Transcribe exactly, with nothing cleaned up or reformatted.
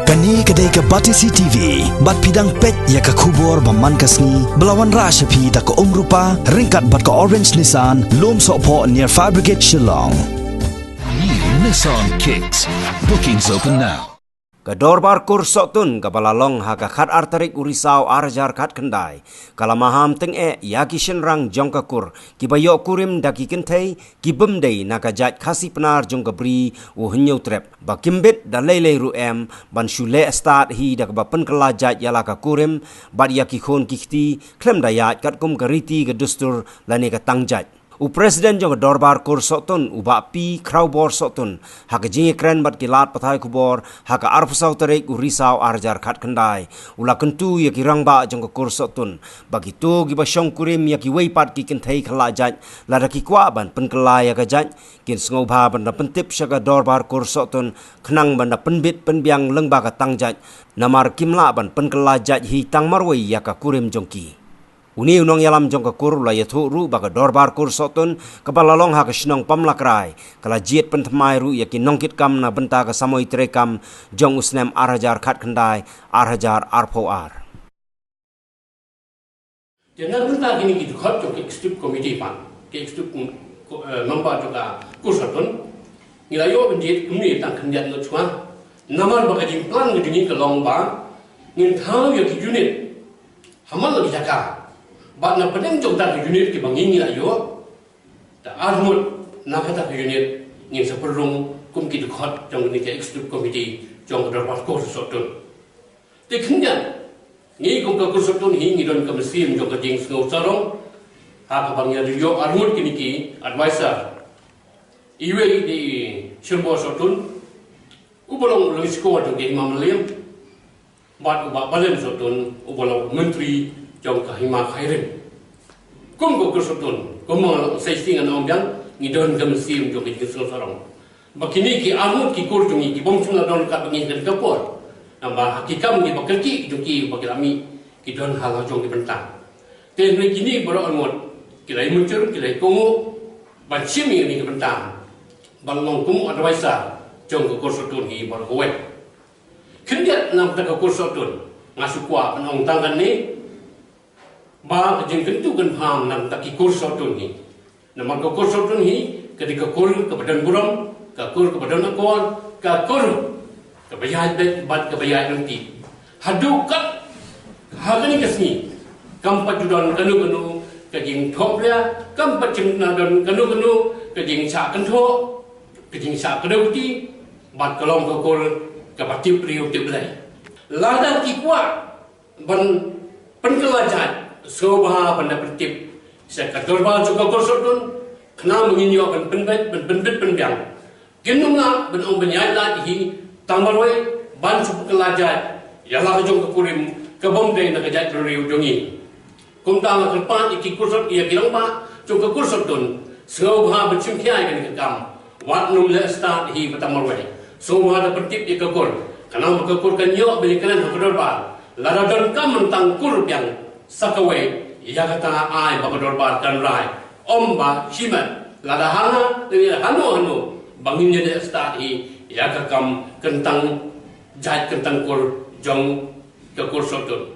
Kane ka dei ka Batesi T V, bad phi dang peit ïa ka khubor ba man ka sngi, ba la wanrah sha phi da ka Umrupa, ryngkat bad ka Orange Nissan, Lum Sohphoh near Fire Brigade Shillong. New Nissan Kicks. Bookings open now. Ka Dorbar Kur Sohtun kaba la long ha ka khat ar tarik u Risaw ar hajar khat khyndai, ka la maham tyngeh ïa ki shynrang jong ka kur, kiba ïoh kurim da ki kynthei, ki bym dei na ka jait Khasi Pnar jong ka Bri u Hynñiewtrep, ba kim bit da lei lei ruh em, ban shu leh stad hi da kaba pynkylla jait ïa la ka kurim, bad ïa ki khun ki kti, khlem da ïaid katkum ka riti ka dustur lane ka tang jait. U President jong ka Dorbar Kur Sohtun, u Bah P Khrawbor Sohtun, ha ka jingïakren bad ki lad pathai khubor, ha ka arphew saw tarik u Risaw ar hajar khat khyndai, u la kyntu ïa ki rangbah jong ka Kur Sohtun, ba kito kiba shong kurim ïa kiwei pat ki kynthei khylla jait, lada ki kwah ban pynkylla ïa ka jait, kin sngewbha ban da pyntip sha ka Dorbar Kur Sohtun, khnang ban da pynbit pynbiang lyngba ka tang jait, namar kim lah ban pynkylla jait hi tang marwei ïa ka kurim jong ki. Une u nongïalam jong ka kur u la ïathuh ruh ba ka Dorbar Kur Sohtun, kaba la long ha ka shnong Pamlakrai, ka la jied pynthymmai ruh ïa ki nongkitkam na bynta ka samoi treikam jong u snem ar hajar khat khyndai, ar hajar arphew ar. Te na bynta kine ki dkhot jong ka executive committee pat, ka executive, eh, member jong ka Kur Sohtun, ngi la ïoh ban jied kumne tang khyndiat noh shuwa. Namar ba ka jingplan ka jong ngi ka long ba ngin thaw ïa ki unit ha man la ki jaka. Bad na pdeng jong kata ka unit kiba ngi ngi la ïoh, te arngut na kata ka unit ngin sa pynrung kum ki dkhot jong kane ka executive committee jong ka Dorbar Kur Sohtun. Te khyndiat, ngi kum ka Kur Sohtun hi ngi don ka mynsiem jong ka jingsngew sarong, ha kaba ngi la ïoh arngut kine ki advisor. Iwei i dei i Shirbor Sohtun, uba long u lyngskor jong ka Hima Mylliem, bad u Bah Balem Sohtun, uba long u Myntri jong ka Hima Khyrim. Kum ka Kur Sohtun, kum ma nga la ong sa shisien ngan ong biang, ngi don ka mynsiem jong ka jingsngew sarong. Ba kine ki arngut ki kur jong ngi ki bym shym la don katba ngi ha kane ka por. Namar ha ki kam kiba kyrkieh jong ki ba ki la mih, ki don ha la jong ki bynta. Te hynrei kine baroh arngut ki la ïa mynjur, ki la ïa kohnguh ban shim ïa kane ka bynta ban long kum u advisor jong ka Kur Sohtun hi baroh kawei. Khyndiat na ka bynta ka Kur Sohtun, nga shu kwah ban ong tang kane, ba ka jingkyntu kynpham na ka bynta ki Kur Sohtun hi. Namar ka Kur Sohtun hi ka dei ka kur kaba don burom, ka kur kaba don akor, ka kur kaba ïaid beit bad kaba ïaid ryntih. Haduh kat ha kane ka sngi, kam pat ju don kano kano ka jingthohbria, kam pat ju don kano kano ka jingshah kynthoh, ka jingshah kdew kti, bad ka long ka kur kaba tip briew tip Blei. Lada ki kwah ban pynkylla jait, sngewbha ban da pyntip sha ka dorbar jong ka Kur Sohtun, khnang ba ngin ïoh ban pynbeit, ban pynbit pynbiang. Kin ym lah ban ong ban ïaid lait hi tang marwei ban shu pynkylla jait ïa la ka jong ka kurim ka bym dei na ka jaitbynriew jong ngi. Kumta nga kyrpad ïa ki Kur Sot, ïa ki rangbah jong ka Kur Sohtun, sngewbha ban shim khia ïa kane ka kam. Wat nym leh stad hi ba tang marwei. Sngewbha da pyntip ïa ka kur, khnang ba ka kur kan ïoh ban ïakren ha ka dorbar. Lada donkam ban tang kur biang sa kawei, ïa kata ai ba ka dorbar kan rai. Ym ba shimet, lada hana, lada hano hano, ba ngin ïaleh stad hi ïa ka kam kyntang jait kyntang kur jong ka Kur Sohtun.